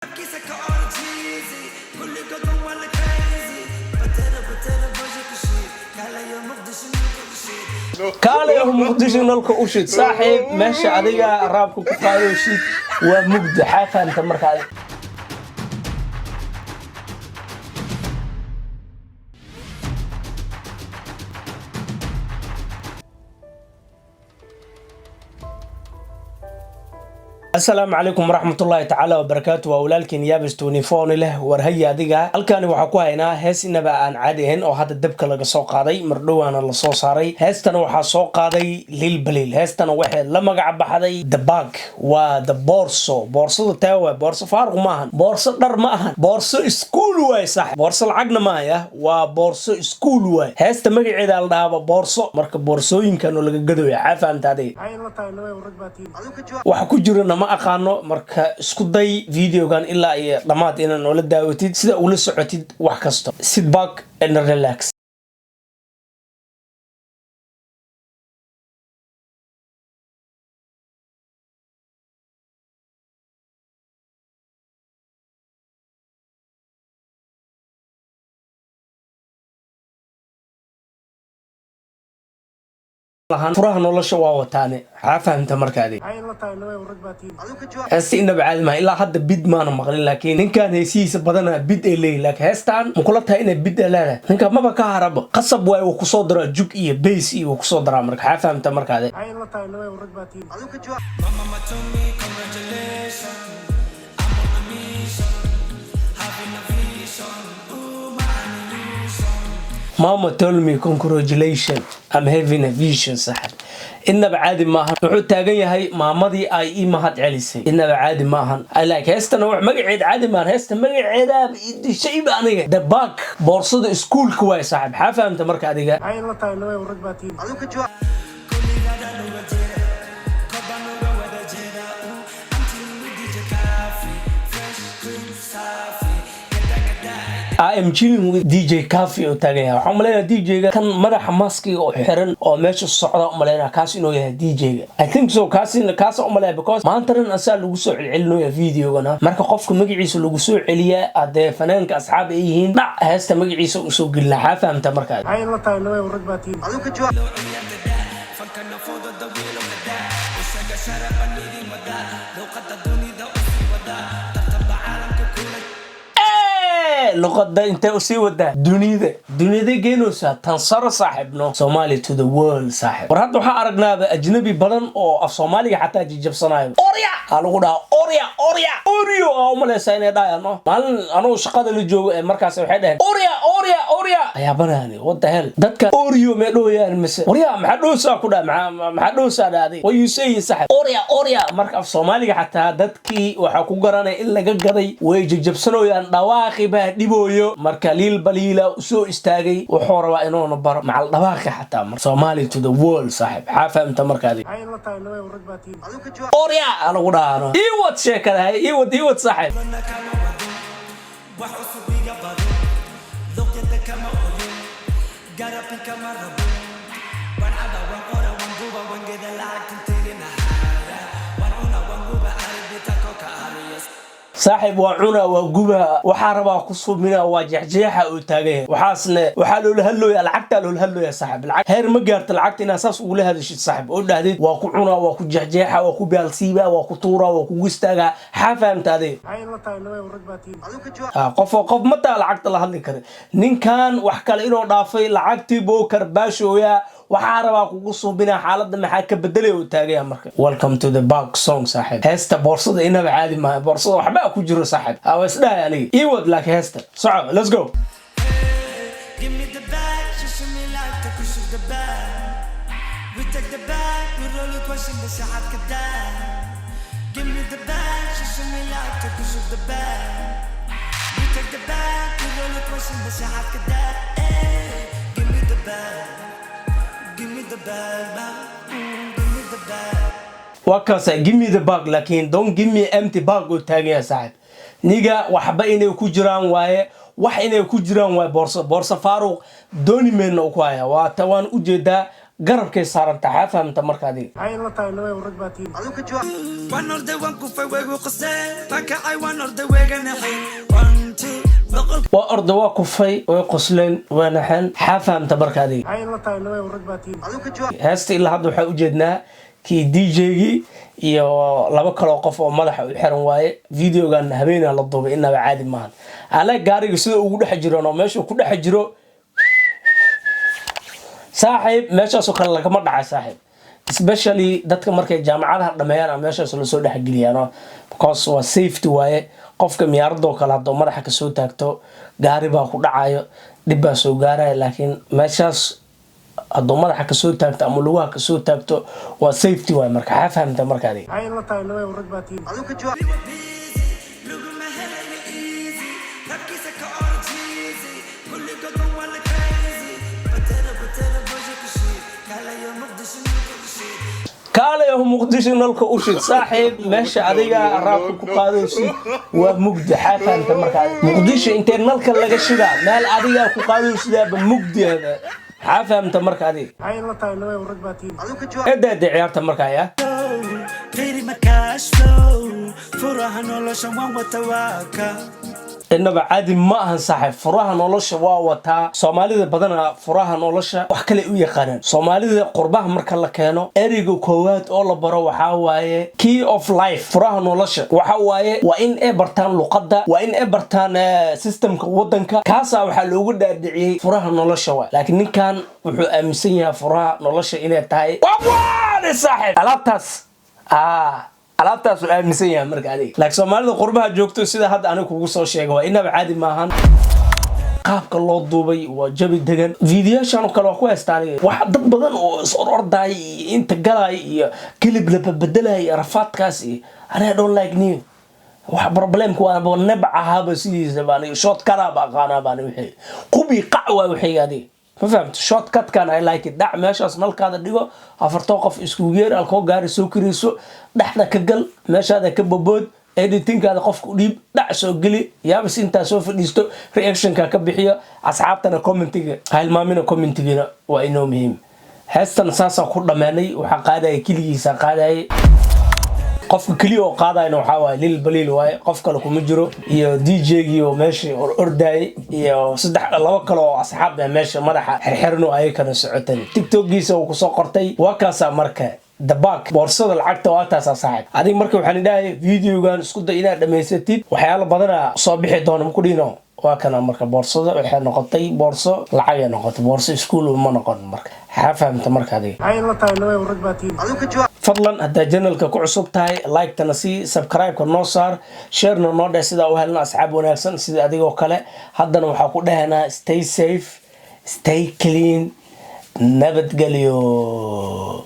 Kiisa ka orjiisi kulligood waa la crazy batera batera boja ku shiid kaalayo Muqdisho nalka u shiid. Kaalayo Muqdisho nalka u shid. Saaxiib, meesha adiga raabka ku qaadaysid waa mugdi. Xaa fahamta markaa? Asalaamu calaykum waraxmatullaahi tacaala wabarakaatu. Waa walaalkiin Yaabis 24 leh. War haya adiga, halkani waxaa ku haynaa hees inaba aan caadi ahayn oo hadda dabka laga soo qaaday, mardhowaana lasoo saaray. Heestana waxaa soo qaaday Lil Baliil. Heestana waxay la magac baxday The Bag, waa the boorso. Boorsada taa waay, boorso faaruq ma ahan, boorso dhar ma ahan, boorso iskuul waay sax, boorso lacagna maaya, waa boorso iskuul waay. Heesta magaceeda la dhahaaba boorso. Marka boorsooyinkan oo laga gadooya, xaa fahamta adiga? Waxa ku jirana ma aqaano. Marka isku day videogan ilaa iyo dhammaad inaad noola daawatid sida ula socotid wax kasta. Sit back and relax. Lahan furaha nolosha waa wataane. Xaa fahamta marka adiga? Heesta inaba caadi maha. Ilaa hadda bid maana maqlin, laakiin ninkan heesihiisa badana bid ay leeyihin, laakiin heestan makula tahay inay bid ay leedahay? Ninka maba ka haraba, qasab waay, uu kusoo daraa jug iyo bass iyo uu kusoo daraa. Marka xaa fahamta marka adiga? My mama told me congratulations, I'm on a mission, having a vision, ooh, my illusion. Mama told me congratulation, I'm having a vision. Saxib, inaba caadi maahan. Wuxuu taagan yahay maamadii ay ii mahad celisay. Inaba caadi maahan. I like heestana. Wax magaceed caadi maahan. Heesta magaceedaaba ii dishayba aniga. The Bag, boorsada iskuulka waay saaxib. Xaa fahamta marka adiga? Kulligaadaan uga jeeda, korbaan uga wada jeeda, ooh, I'm chilling with DJ Coffee, fresh, clean, safi, gada gada. I am chilling with DJ Coffee oo taagan yahay. Waxaan umaleynaya DJ-ga kan madaxa maskiga oo xiran oo meesha socda, umaleynaya kaas inuu yahay DJ-ga. I think so. Kaas kaasa umaleynaya, because maanta dhan asaa lagu soo celcelinaya videogana. Marka qofka magaciisa lagu soo celiyaa, hadee fanaanka asxaab ay yihiin, dhac heesta magaciisa usoo gelina. Xaa fahamta markaa? Loo ciyaarta daa fankana fooda dawiilo gadaa u sheega sharaban idin wadaa luqada dunida u sii wadaa tartanba caalamka kula. Luqada intee usii wadaa dunida? Dunida geenaysaa tansaro saaxibno. Somali to the world, saaxib. War hadda waxaa aragnaaba ajnabi badan oo af Soomaaliga xataa jijabsanayo. Orya aa lagu dhahaa, orya orya oryo aa umalaysaa inay dhahayaan. No maalin anuu shaqada la joogo ee markaas waxay dhaheen orya orya orya ayaa banaani. What the hell, dadka oryo mee dhowyaan mise warya? Maxaa dhowsaa ku dhaha? Maxaa dhowsaa dhahday? What you say, saaxib? Orya orya. Marka af Soomaaliga xataa dadkii waxaa ku garanaya in laga gaday, way jajabsanooyaan, dhawaaqi baa dhibooyo. Marka Liil Baliila soo istaagay, wuxuu rabaa inuuna baro macal dhawaaqi xataa. Mar Somali to the world, saaxib. Xaa fahamta marka adiga? Orya aa lagu dhahaano. Ii wad sheekada, hay ii wad, ii wad saaxib. Badana kama wado wax cusub iga bado luqyada kama oyo garabin kama rabo waan caba, waan qora, waan duba, waan geda lacagtan tirinahaya waan cuna, waan guba aribita koka ariyas. Saaxiib, waa cuna, waa guba, waxaa rabaa ku sumina, waa jeexjeexa uu taagan yahay. Waxaasne waxaa loola hadlooyaa lacagtaa loola hadlooyaa saaxiib. Lacag heer ma gaarta lacagta inaad saas ugula hadashid saaxiib, oo dhahdid waa ku cunaa, waa ku jeexjeexa, waa ku baalsiibaa, waa ku tuuraa, waa kugu istaagaa. Xaa fahamta adiga? Qof oo qof mataa lacagta la hadli kara. Ninkan wax kale inuu dhaafay, lacagtii buu karbaashooyaa. Waxaa rabaa kugu suubinaa, xaaladda maxaa ka bedelay uu taagaya. Marka welcome to The Bag song, saaxiib. Heesta boorsada inaba caadi maaha. Boorsada waxba ku jiro saaxiib. Waa isdhahay aniga. Ii wad laakiin heesta soco. Let's go. Give me the bag, she show me like to push the bag. We take the bag, we roll it, washing the shahad kada. Give me the bag, she show me like to push the bag. We take the bag, we roll it, washing the shahad kada. Hey, give me the bag, give me the bag, give me the bag. Waa kaasa, give me the bag, laakiin don't give me empty bag uu taagan yahay saaxiib. Niga waxba inay ku jiraan waaye, wax inay ku jiraan waaye. Boorso, boorso faaruq dooni mayna u ku haya. Waa ta waan ujeedaa. Garabkay saarantaa. Xaa fahamta marka adiga? Maxay la tahay nabay rag baa tihiin? Adigu ka jawaab. Waan orday, waan kufay, weegu qasee, waan kacay, waan orday, weega naxay, one, two, 100. Waa orda, waa kufay, way qosleen, way naxeen. Xaa fahamta marka adiga? Maxay la tahay nabay rag baa tihiin? Adigu ka jawaab. Heesta ilaa hadda waxaa ujeednaa kii DJ-gii iyo laba kaloo qof oo madaxa u xiran waaye. Videogan habeenaa la duubay, inaba caadi maahan. Ale gaariga sida ugu dhex jiran oo meeshuu ku dhex jiro, saaxiib, meeshaasoo kale lagama dhacay, saaxiib. Especially dadka markay jaamacadaha dhameeyaan ama meeshaas lasoo dhexgeliyaan, because waa safety waaye. Qofka miyaaradoo kale haddoo madaxa kasoo taagto, gaari baa ku dhacayo, dhib baa soo gaaraya. Laakiin meeshaas hadduu madaxa kasoo taagto ama lugaha kasoo taagto, waa safety waaye. Marka xaa fahamta marka adiga? Maxay la tahay nabay rag baa tihiin? Adigu ka jawaab. Laguma helayo easy, rabkiisa ka orjiisi, kulligood waa la crazy, batera batera boja kushid, kaalayo Muqdisho nalka ushid. Kaalayo Muqdisho nalka ushid. Saaxiib, meesha adiga raabka ku qaadaysid waa mugdi. Xaa fahamta marka adiga? Muqdisho intee nalka laga shidaa? Meel adiga ku qaadaysidaaba mugdi. Xaa fahamta marka adiga? Maxay la tahay nabay rag baa tihiin? Adigu ka jawaab. Edaada ciyaarta marka ya. Fiiri ma cash flow, furaha nolosha waan wata, waaka. Inaba caadi ma ahan, saaxiib. Furaha nolosha waa wataa. Soomaalida badanaa furaha nolosha wax kale u yaqaanaan. Soomaalida qurbaha marka la keeno, ereyga koowaad oo la baro waxaa waaye key of life, furaha nolosha. Waxa waaye waa in ay bartaan luqadda, waa in ay bartaan systemka wadanka. Kaasaa waxaa loogu dhaadhiciyey furaha nolosha waay. Laakiin ninkan wuxuu aaminsan yahay furaha nolosha inay tahay wawaane, saaxiib, alaabtaas alaabtaasuu aaminsan yahay marka adiga. Laakiin Soomaalida qurbaha joogto, sida hadda aniga kugu soo sheega, waa inaba caadi maahan. Qaabka loo duubay waa jabi degan. Fiidiyaashan oo kale waa ku haystaa aniga. Wax dad badan oo is orordaay iyo inta galay iyo kilib la babedelay iyo rafaadkaas iyo aniga don't like new. Wax problemka waaba nebcahaaba sidiisaba. Aniga shortcutaba aqaanaaba ani. Wixii qubi qac waa wixii adiga ma fahamto. Shortcutkan I like it. Dhac meeshaas, nalkaada dhigo, afartoo qof iskugu yeer, alkoo gaari soo kirayso, dhexda ka gal, meeshaada ka bobood, editingkaada qofka u dhiib, dhac soo geli, yaabis intaa soo fadhiisto, reactionka ka bixiyo. Asxaabtana commentiga ha hilmaamina, commentigina waa inoo muhiim. Heestan saasaa ku dhameenay. Waxaa qaadaya keligiisa qaadayay. Qofka keliya oo qaadayna waxaa waaye Lil Baliil waaye, qof kale kuma jiro, iyo DJ-gii oo meesha or ordayay iyo saddex laba kale oo asxaab ah meesha madaxa xirxirno ayakana socotan. TikTokgiisa uu kusoo qortay waa kaasaa. Marka dabak boorsada lacagta waa taasaa, saaxib. Adiga marka waxaan idhahay, videogan isku day inaad dhamaysatid, waxyaalo badana soo bixi doona maku dhihino. Waa kana. Marka boorsada waxay noqotay boorso lacagay noqotay, boorso iskuul ma noqon. Marka xaa fahamta marka adiga? Maxay la tahay nabay rag baa tihiin? Adigu ka jawaab. Fadlan haddaa channelka ku cusub tahay, like-tana sii, subscribe-ka noo saar, sharena noo dheh, sidaa u helna asxaab wanaagsan sida adigoo kale. Haddana waxaa ku dhahanaa stay safe, stay clean, nabadgelyo.